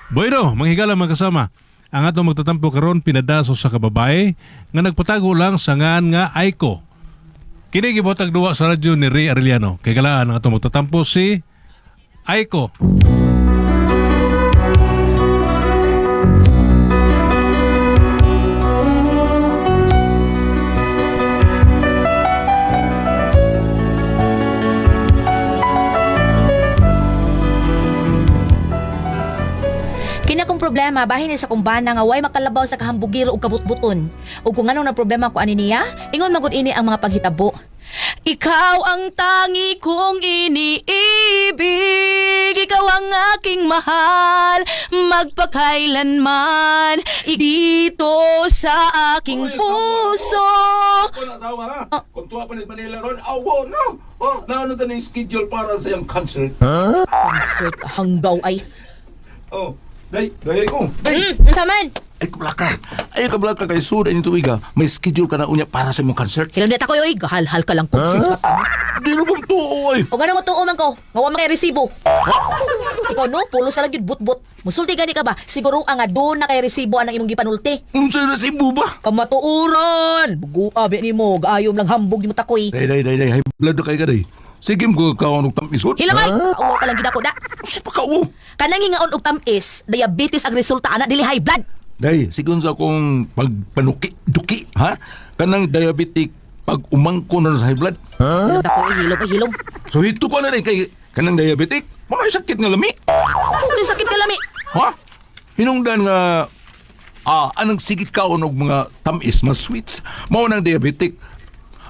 Bueno, manghigala mga kasama. Ang atong magtatampo karon pinadaso sa kababae nga nagpatago lang sa ngan nga Aiko. Kini gibotag duwa sa radyo ni Ray Arellano. Kay galaan ang atong magtatampo si Aiko. Kini akong problema bahin ni sa kumbana nga way makalabaw sa kahambugiro ug kabutbuton. Ug kung anong na problema ko ani niya, ingon magud ini ang mga panghitabo. Ikaw ang tangi kong iniibig, ikaw ang aking mahal, magpakailanman, dito sa aking puso. Kung asawa ha? Kung tuwa pa ni Manila ron, awo no! Oh, naano ta na yung schedule para sa iyang concert? Concert hanggaw ay. Oh, day, day ko. Day! Unsa man? Ay, kablaka. Ay, kablaka kay Suda ni tuiga. May schedule ka na unya para sa imong concert. Hilom na takoy oy, gahalhal ka lang concert. Huh? Di na bang tuo ay? O gano mo tuo man ko, nga wa man kay resibo. Ikaw no, pulo sa lang yun, but-but. Musulti gani ka ba? Siguro ang nga doon na kay resibo anang imong gipanulti. Unsa na resibo ba? Kamatuoran! Bugo abi nimo, gaayom lang hambog nimo takoy. Day, day, day, day. Hay, blood na kay ka, day. Sige mo kaon og tamisod. Hilamay! Kauwa ka lang gid ako da. Usa pa ka, oh. Kanang hingaon og tamis, diabetes ang resulta ana dili high blood. Day, sigon sa akong pagpanuki, duki, ha? Kanang diabetic pag umangko na sa high blood. Hilom takoy, hilom, ay, hilom. So hito ko na rin kay kanang diabetic. Mga sakit nga lami. Ito sakit ka lami. Ha? Hinungdan nga anang sigit ka og mga tamis, mga sweets, mao nang diabetic.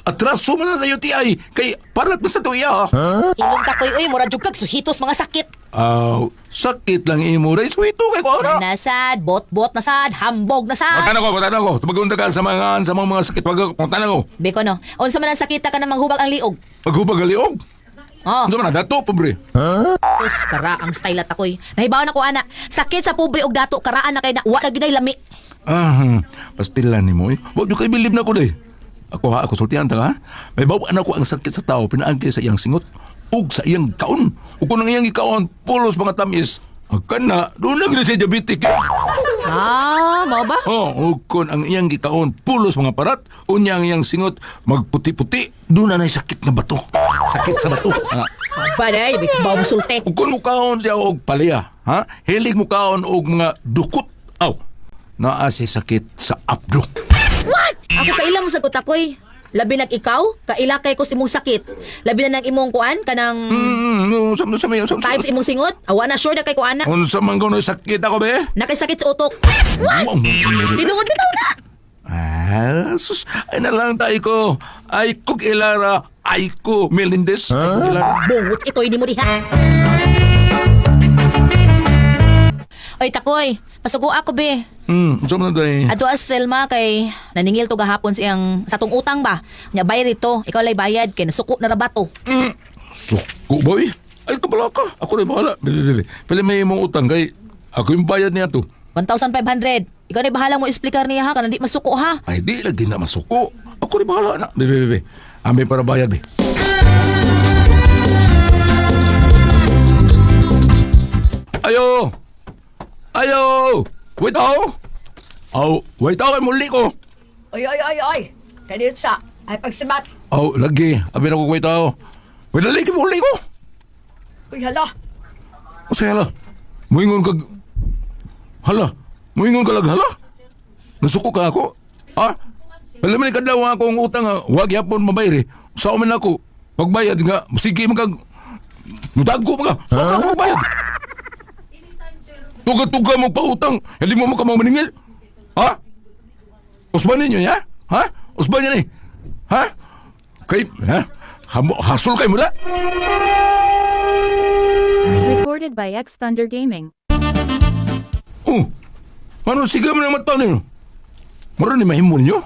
Atraso man na sa UTI kay parat man sa tuya. Ha? Hilom takoy, oy, mura jud kag suhitos mga sakit. Aw, sakit lang imo day sweeto kay ko ana. Nasad, bot-bot na sad, hambog na sad. Pagtanaw ko, pagtanaw ko. Tumagunta ka sa mga sakit pag pagtanaw ko. Biko no, unsa man ang sakita ka na manghubag ang liog? Paghubag liog. Oh. Unsa man na dato pobre? Sus, kara ang style at ako'y. Nahibaw na ko, ana. Sakit sa pobre og dato, karaan na kay na, wa na ginay lami. Ah, pastilan nimo eh. Wa jud kay bilib na ko day. Ako ha, ako sultihan ta ha. May bawa na ko ang sakit sa tao pinaagi sa iyang singot ug sa iyang kaon. Ug kung ang iyang gikaon pulos mga tamis. Agkan na, doon na gid siya diabetic. Eh. Ah, mao ba? Oh, ug kung ang iyang gikaon pulos mga parat, unya ang iyang singot magputi-puti, doon na nay sakit nga bato. Sakit sa bato. Ah. Ba day, may bawo mo sulte. Ug kung mukaon siya og palya, ha? Hilig mukaon og mga dukot. Aw, naa siya sakit sa abdo. Ako kaila mo sagot ako'y. Labi nag ikaw, kaila kay ko si imong sakit. Labi na nang imong kuan kanang No, sa sa sa sa. types imong singot. Awa na sure na kay ko ana. Unsa man kuno sakit ako be? Na kay sakit sa utok. What? Tinuod bitaw na. Ah, sus, ay na lang tayo ko. Ay ko Ilara, ay ko Melendez. Ay ko Ilara. Bungot ito ini mo diha. Oy takoy, pasugo ako be. Unsa man tay? Ato as Selma kay naningil to gahapon siyang sa tong utang ba. Nya bayad ito, ikaw lay bayad kay nasuko na ra ba to. Suko boy. Ay kabala ka. Ako rin bahala. Bili, bili. Pili may imong utang kay ako yung bayad niya to. 1,500. Ikaw na bahala mo explicar niya ha kanang di masuko ha. Ay di lagi na masuko. Ako rin bahala na. Bili, bili, bili. Amay para bayad be. Ayo! Ayo! Wait aw! Aw, wait aw kay muli ko. Oy, oy, oy, oy. Kaniyot sa. Ay, pagsimat. Aw, lagi. Abi na ko wait aw. Wait lagi kay muli ko. Uy, hala. Usa hala. Muingon kag Hala, muingon ka lag hala. Nasuko ka ako. Ha? Alam mo ni kadlaw nga akong utang nga, wag yapon mabayri. Sa man ako, pagbayad nga, sige man kag mutago man ka. Sa man ako magbayad. Tuga-tuga mo pautang, hindi mo ka maningil. Ha? Usban ninyo ya? Ha? Usban niya ni. Ha? Kay, ha? Hasol kay mo da? Recorded by X Thunder Gaming. Oh, ano siga mo naman taon ninyo? Maroon ni mahimo ninyo?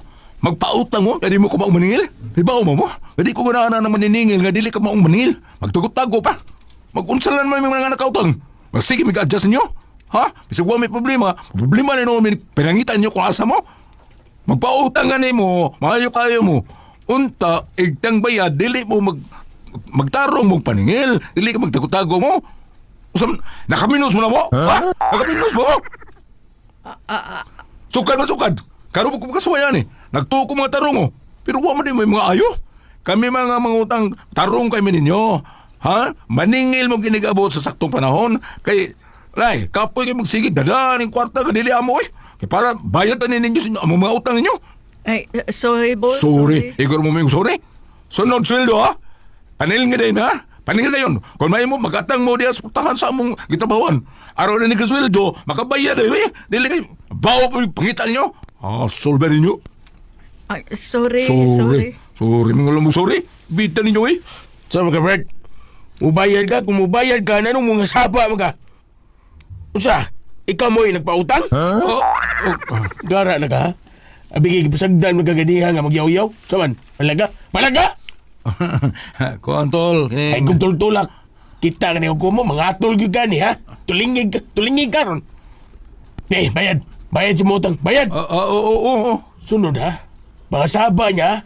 Magpautang mo, kaya di mo ko maong maningil? Di ba mo mo? Hindi ko ganahan na maniningil nga dili ka maong maningil. Magtagot-tago pa. Magunsalan man yung mga nakautang. Sige, mag-adjust ninyo. Ha? Bisag wa may problema. Problema na noon, pinangitan niyo kung asa mo. Magpautang nga nimo, maayo kayo mo. Unta, igtang bayad, dili mo magtarong mong paningil, dili ka magtago-tago mo. Usam, nakaminos mo na mo? Ha? Nakaminos mo? Sukad man sukad. Karon mo kasuwayan eh. Nagtuo ko mga tarong oh. Pero wa man din may mga ayo. Kami mga mangutang tarong kay ninyo. Ha? Maningil mo ginigabot sa saktong panahon kay lay, kapoy kay magsigig dala ning kwarta ka dili amo oy. Kay para bayad ta ninyo sa inyo, among mga utang ninyo. Ay, sorry, boss. Sorry. Igor mo may sorry. Sunod sweldo ha. Panil nga din ha. Panil na yun. Kung may mo, magatang mo diya sa putahan sa among gitabawan. Araw na ni kasweldo, makabayad eh. Dili kayo, bawo pa yung pangita ninyo. Ah, solve ninyo. Ay, sorry, Sorry. sorry. Sorry, mga lamong sorry. Bita ninyo eh. Sa mga Fred, mubayad ka, kung mubayad ka, nanong mga saba mo ka? Usa, ikaw mo'y nagpautang? Oh, oh, ah. Gara na ka, ha? Abigay pasagdan magaganiha nga magyaw-yaw. Saman, palaga, palaga! Kuan tol. Ay kung tultulak, kita ka niyo ko mo, mga atol gyud ka ni, ha? Tulingig, tulingig ka ron. Eh, bayad, bayad sa mutang, bayad! Ah, ah, oo, oo, oo. Sunod, ha? Mga saba niya,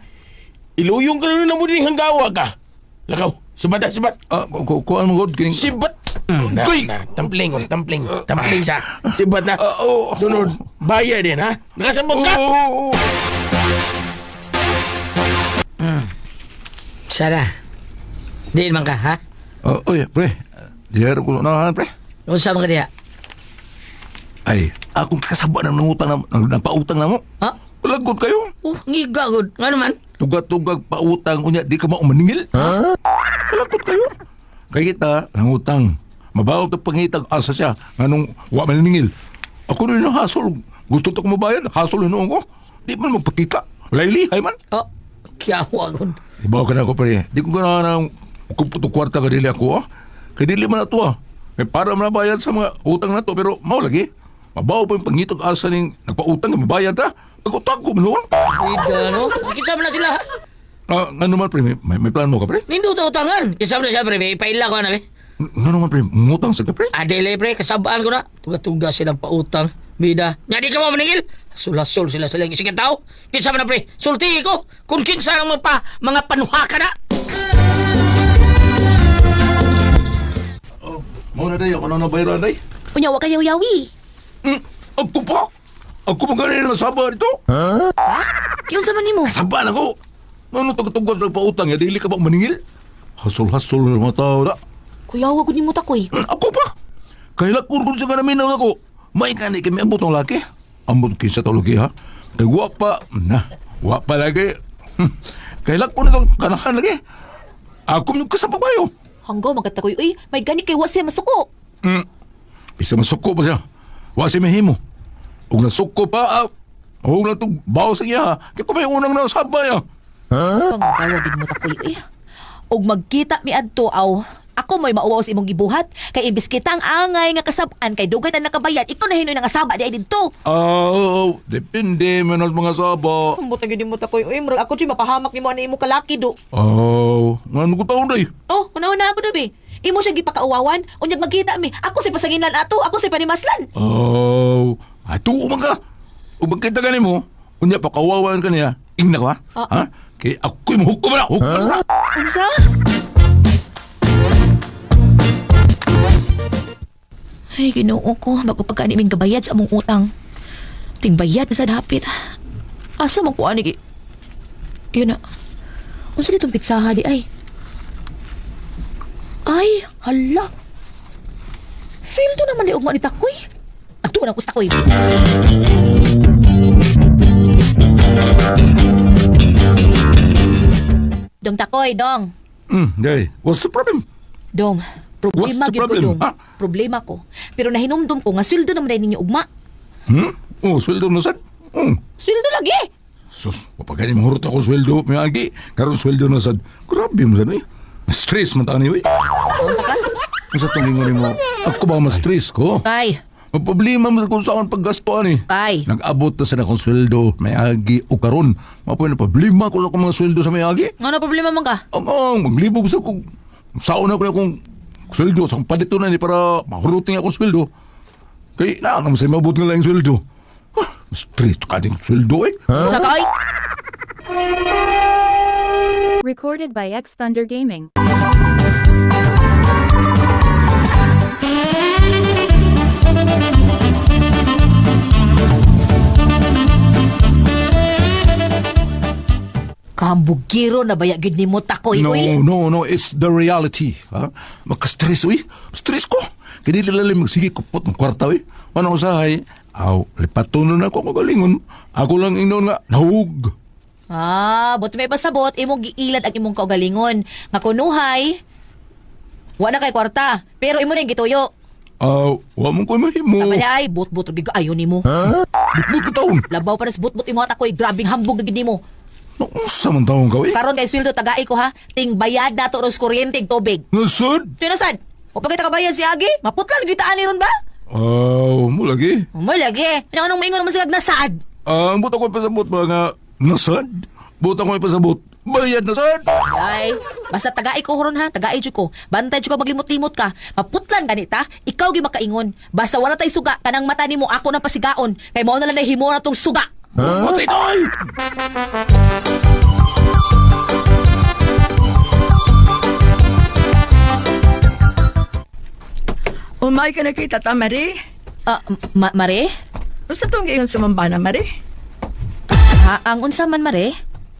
iluyong ka na mo din hanggawa ka. Lakaw, sibat, ha, sibat. Ah, kuan mo god kining. Sibat! Na, Uy! na, tampling, oh, tampling, tampling sa. Sibat na. Ah, oo. Sunod, bayad din, ha? Nakasabot ka! Oo, oo, oo. Sana. Diin man ka, ha? Ah, oy, pre. Diyan ko na, pre. Unsa man ka diha? Ay, akong kasaba ng nangutang na, nagpautang na mo. Ha? Lagot kayo. Oh, ngiga gud. Ngano man? Tugag-tugag pautang unya di ka maumaningil. Ha? Lagot kayo. Kay kita nangutang. Mabaw to pangitag asa siya nganong wa maningil. Ako rin ang hasol. Gusto to ko mabayad, hasol hinuon ko. Di man magpakita. Layli, hay man. Oh, kiyawa gud. Ibaw ka na ako pre. Di ko gana ng kumputo kwarta ka dili ako ah. Kay dili man ato ah. Kay para man nabayad sa mga utang na to pero mao lagi. Mabaw pa yung pangitag asa ning nagpautang nga mabayad ta. Tago-tago man noon. Bida no. Kinsa man na sila? ha? Ah, ngano man pre, may plano ka pre? Nindot ang utangan. Kinsa man na siya pre, may ipaila ko na be. Ngano man pre, ngutang sa ka pre? Adele pre, kasabaan ko na. Tuga-tuga silang pautang. Bida. Nya di ka mo maningil. Sulasol sila silang isig tao. Kinsa man na pre, sulti ko. Kung kinsa ang mga, pa, mga panuha ka na. Mao na day ako na nabayaran day. Unya wa kayaw yawi. Ako pa. Ako pa ganun na saba dito. Kiunsa man nimo? Saba na ko. Ngano tugtugod ng pautang ya dili ka ba maningil? Hasol-hasol na mga tao na. Kuyawa gud nimo takoy. Ako pa. Kay lakon ko sa kanaminaw ako. May kani kami ambot ng laki. Ambot kinsa to lagi ha. Kay wa pa na. Wa pa lagi. Kay lakon na tong kanahan lagi. Ako yung kasapag bayo. Hanggaw magkatakoy uy, may gani kay wa siya masuko. Bisa masuko pa siya. Wa siya mahimo. Ug nasuko pa, ah, og natong bawo sa iya. ha. Kay ko may unang nasaba ya. Panggawa gid mo takoy uy. Og magkita mi adto aw. Ako mo'y mauwaw sa imong gibuhat kay imbis kitang angay nga kasab-an kay dugay ta nakabayad ikaw na hinoy nga saba di ay didto. Oh, depende man sa mga saba. Ambot na gyud nimo takoy uy, murag ako jud mapahamak nimo ani imo kalaki do. Oh, ngano ko taon day? Oh, una-una ako dobi. Imo siya gipakauwawan, unyag magkita mi. Ako si pasanginan ato, ako si panimaslan. Oh, ato man ka. Ug magkita gani mo, unya pa kawawan ka niya. Ingna ka, ha? Ah. Ha? Kay ako'y mahukom na, hukom na. Unsa? Ay, Ginoo ko, bago pa gani ming gabayad sa among utang. Tingbayad na sa dapit. Asa man ko ani gi? Yun na. Unsa ditong pitsaha di ay? Ay, hala. Sweldo naman di ugma ni Takoy. Ato na ko sa Takoy. Dong Takoy, dong. Day. What's the problem? Dong, problema What's the gyud ko problem, dong. ha? Problema ko. Pero nahinumdum ko nga sweldo naman dahil ninyo ugma. Oh, sweldo na sad. Sweldo lagi. Sus, mapagani mahurot ako sweldo, may agi. Karon sweldo na sad. Grabe mo sad, eh. Stress man ta ni, eh. Unsa ka? Unsa tong ingon nimo? Ako ba ma-stress ko? Kay, Ang problema mo kung saan paggastuan eh. Kay. Nag-abot na sa akong sweldo, may agi o karon. Mapoy na problema ko sa akong mga sweldo sa may agi. Ngano problema man ka? Ang maglibog sa kong saon ako na akong sweldo sa akong palito na ni para mahuruting akong sweldo. Kay na naman sa mabot nga lang yung sweldo. Ah, stress ka din sweldo eh. Unsa ka ay? Recorded by X Thunder Gaming. Kambugiro na baya gyud nimo takoy No, oy. no, no, it's the reality. Ha? Maka-stress, uy. Stress ko. Kaya di lalim, sige, kupot ng kwarta, uy. Ano usahay? Aw, lipaton na ako kagalingon. Ako lang ingnon nga, nahug. Ah, buti may pasabot imong giilad ang imong kaugalingon. Nga kunuhay wa na kay kwarta, pero imo na yung gituyo. Aw, wa mo ko mahimo. Tama na ay but-but gyud ayo nimo. Butbut ko taon. Labaw pa rin sa but-but imo takoy, grabing hambog na gid nimo. Naunsa man taon ka, uy? Karon kay sweldo tagai ko ha, ting bayad na to ros kuryente ug tubig. Nasod? Tinasad. O pagkita ka bayad si Agi, maputlan gyud ta ani ron ba? Aw, mo lagi. Mo lagi. Ano anong maingon naman sa nasaad? Ah, ang buta ko ipasabot ba nga, nasad? Buta ko ipasabot, bayad nasad? Ay, basta tagai ko horon ha, tagai jud ko. Bantay jud ko maglimot-limot ka. Maputlan ganita, ikaw gyud makaingon. Basta wala tay suga kanang mata nimo ako nang pasigaon. Kay mao na lang himo na tong suga. Huh? Matay ay! Umay ka nakita ta, Mari. Ah, mare? Unsa tong giingon sa mambana, Mari? Ha, ang unsa man mare?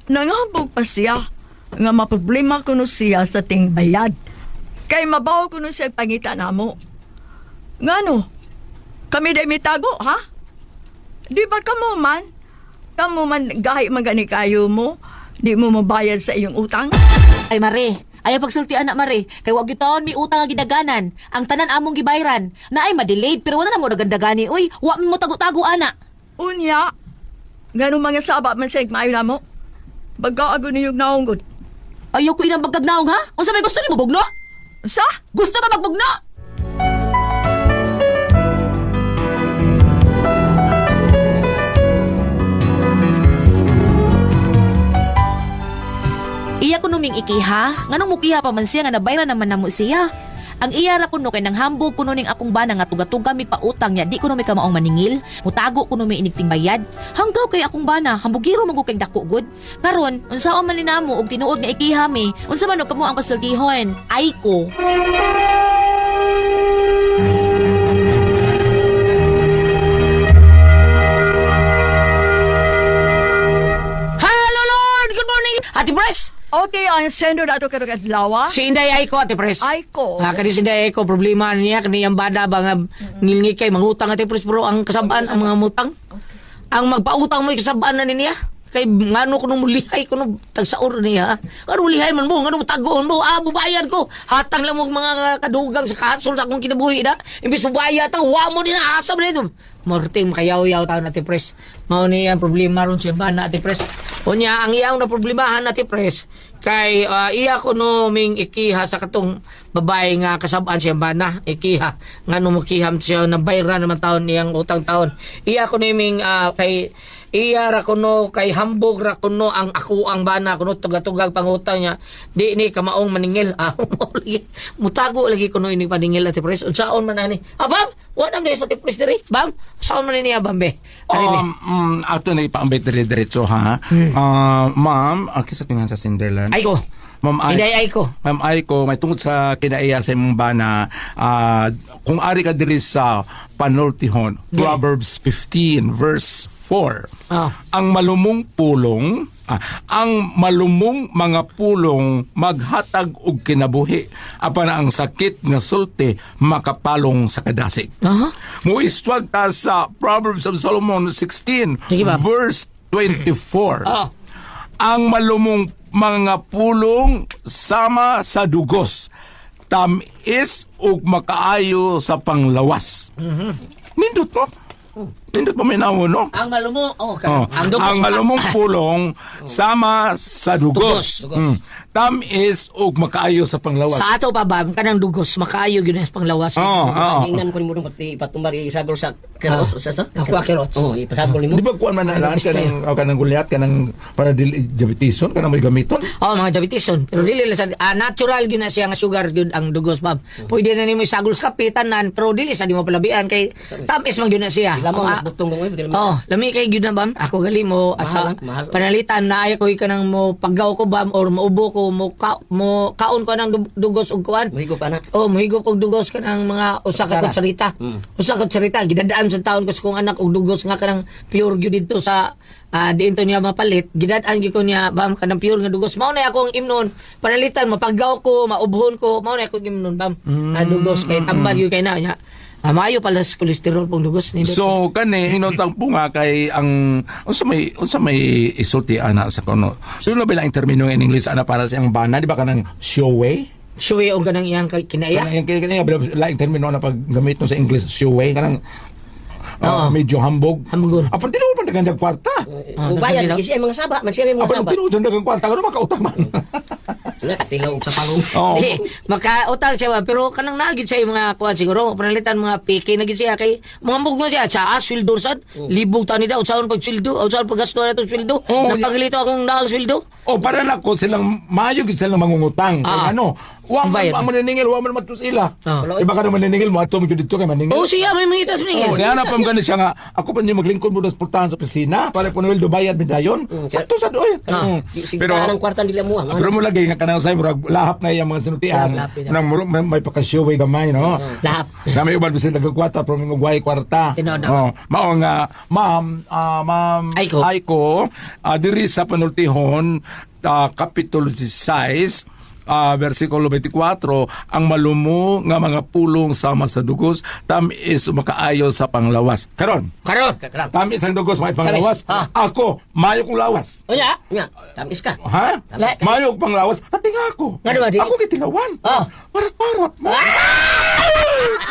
Nangambog pa siya nga maproblema kuno siya sa ting bayad. Kay mabaw kuno siya pangita namo. Ngano? Kami day mitago, ha? Di ba kamo man? Kamo man gahi man gani kayo mo? Di mo mabayad sa iyong utang? Ay mare, ayaw pagsulti anak mare. Kay wag gitaon mi utang nga gidaganan. Ang tanan among gibayran. Na ay madelayed pero wala na mo nagandagani. Uy, wa mo tago-tago ana. Unya, ngano mga saba man siya maayo namo? Baga niyog naunggod. Ayaw ko inang magkagnaong ha? Unsa may gusto nimo bugno? Sa? Gusto ba magbugno? Iya ko numing ikiha, nganong mukiha pa man siya nga nabayra naman namo siya. Ang iya ra kuno kay nanghambog kuno ning akong bana nga tuga-tuga mi pautang niya, di kuno may kamaong maningil, mutago kuno may inigting bayad. Hanggaw kay akong bana, hambugiro man ko kay dako gud. Karon, unsaon man ni namo og tinuod nga ikiha mi, unsa man og kamo ang pasultihon? Ay ko. Hello Lord, good morning. Ate Pres. Okay, ang sendo dato karong adlaw. Si Inday Aiko, Ate Pres. Aiko. Ha, kani si Inday Aiko, problema niya, kani ang bada ba nga ngilngi kay mangutang Ate Pres, pero ang kasabaan ang mga mutang. Ang magpautang mo kasabaan na niya. Kay ngano kuno mulihay kuno tagsaor niya. Ngano lihay man mo, ngano tagoon mo, ah bubayad ko. Hatang lang mo mga kadugang sa kasol sa akong kinabuhi na. Imbis bubayad ta, wa mo din na asa man ito. Morte makayaw-yaw taon Ate Pres. Mao ni ang problema ron sa bana Ate Pres. Unya ang iyang na problemahan Ate Pres kay iya kuno ming ikiha sa katong babae nga kasab-an siya bana ikiha ngano mukiham siya na bayra naman taon niyang utang taon iya kuno ming kay iya ra kuno kay hambog ra kuno ang ako ang bana kuno tugatugag pangutang niya di ni kamaong maningil ah mao lagi mutago lagi kuno ini paningil Ate Pres unsaon man ani ah bam wa na sa Ate Pres diri bam unsaon man ni niya bam be Ari, be. Ato na ipaambit dire-diretso, ha? Ah, ma'am, kisa tingan sa Cinderland. Ay ko. Ma'am Ay, Inday ay ko. Ma'am Aiko, may tungod sa kinaiya sa imong bana, kung ari ka diri sa panultihon, Proverbs 15 verse 4. Ah. Ang malumong pulong, ang malumong mga pulong maghatag og kinabuhi apan ang sakit nga sulti makapalong sa kadasig. Aha. Muistwag ta sa Proverbs of Solomon 16 Sige, ma'am. verse 24. Ah. Ang malumong mga pulong sama sa dugos, tamis ug makaayo sa panglawas. Nindot no? Nindot pa minawo no? Ang malumo, oh, Oh, ang dugos. ang malumong pulong sama sa dugos. Dugos, dugos. Tamis ug makaayo sa panglawas. Sa ato pa ba, kanang dugos, makaayo yun sa panglawas. Oo, oo. Ingnan ko nimo dong pati ipatumbar isagol sa kerot sa sa. Ako, kerot. Oh, ipasagol nimo. Di ba kuan man na Ay, kanang o kanang gulyat kanang para dili diabetison kanang may gamiton? Oh, mga diabetison. Pero dili lang sa natural gyud na siya nga sugar gyud ang dugos, ma'am. Pwede na nimo isagol sa kape tanan, pero dili sa di mo palabian kay tamis man gyud na siya. Lamang Ah, mas butong mo, eh. Oh, lami kay gyud na, bam. Ako gali mo asa Mahal, mahal. panalitan na ay ko kanang mo paggaw ko, bam, or maubo ko mo ka, mo kaon ko ng dugos og kuan. Muhigop ka na. Oh, muhigop og dugos kanang mga usa ka Kutsara. kutsarita. Usa ka kutsarita gidadaan sa taon ko sa kong anak og dugos nga kanang pure gyud didto sa diinto niya mapalit. Gidadaan gyud ko niya, bam, kanang pure nga dugos. Mao na akong imnon. Panalitan mapaggaw ko, maubhon ko, mao na akong imnon, bam. Dugos kay tambal gyud kay na nya. Maayo pala sa kolesterol pong dugos ni. So kani inotang po nga kay ang unsa may isulti ana sa kuno. So ano ba lang termino in English ana para sa iyang bana, di ba, kanang showway? Suwi og kanang iyang kinaya. Kanang kanang kanang laing termino na pag gamit no sa English, showway kanang medyo hambog. Hambogon. Apan tinuod man daghang sa kwarta. Ah, Ubayan, nagsabi daw. kasi ay mga saba, man siya may mga Apan saba. tinuod daghang kwarta kano makautang man. Na, tilaw og sa palong. Oh. Di, makautang siya ba? Pero kanang nagid siya yung mga kuan siguro, panalitan mga piki na gid siya kay mga mugmo siya sa sweldo sad, libog ta ni daw saon pag sweldo, saon pag gasto na itong sweldo. Oh, Napagilito akong daang sweldo. Oh, para nako silang maayo gid silang mangungutang. Kay ano, wa man Bayad. ang maniningil, wa man matus ila. Ah. Iba ka na maniningil mo ato mo dito kay maningil. Oh, siya may mangitas maningil. Oh, niana pa gani siya nga ako pa niyo maglingkod mo sa pultahan sa opisina para po Noel bayad mi dayon. Sakto sa doy. Pero ang kwarta nila mo ang. Pero mo lagi nga kanang say murag lahap na iyang mga sinultian Lahap, lahap, nang may pagka-showay gamay, no. Lahap. Na may uban bisan nagkwarta pero may way kwarta. Tinuod na. Oh, mao nga ma'am, ma'am Aiko. Aiko, diri sa panultihon, kapitulo 16, versikulo 24, ang malumo nga mga pulong sama sa dugos tam-is makaayo sa panglawas. Karon, Karon. Karon. tamis ang dugos may panglawas. Tamis, Ako, mayo kong lawas. Unya. Nya, tamis ka. Ha? Mayo kong panglawas. Natinga ako. Nga di ba, di? Ako kitilawan. Ah. Parat-parat mo. Ah!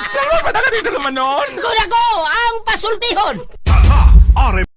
Salamat pa dito naman noon. Kuna ko ang pasultihon. RM